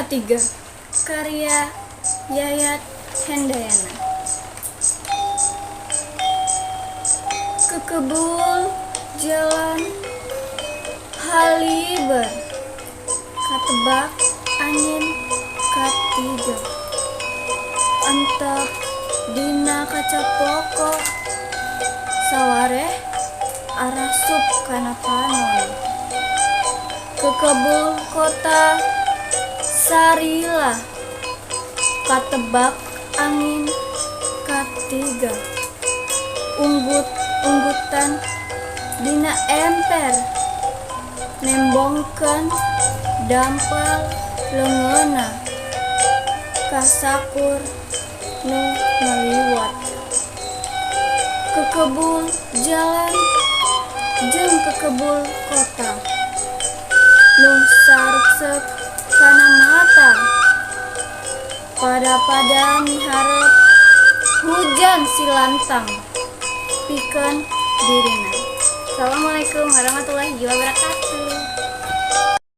Katiga, karya Yayat Hendayana. Kekebul jalan haliber, katebak angin katiga, antep dina kaca poko, sawareh arasup kana panon. Kekebul kota sarilah, katebak angin katiga, unggut-unggutan dina emper, nembongkeun dampal leungeunna kasakur nu ngaliwat. Kekebul jalan jeung kekebul kota, nu saruksek kana mata, pada-pada miharep hujan silantang pikeun dirina. Assalamualaikum warahmatullahi wabarakatuh.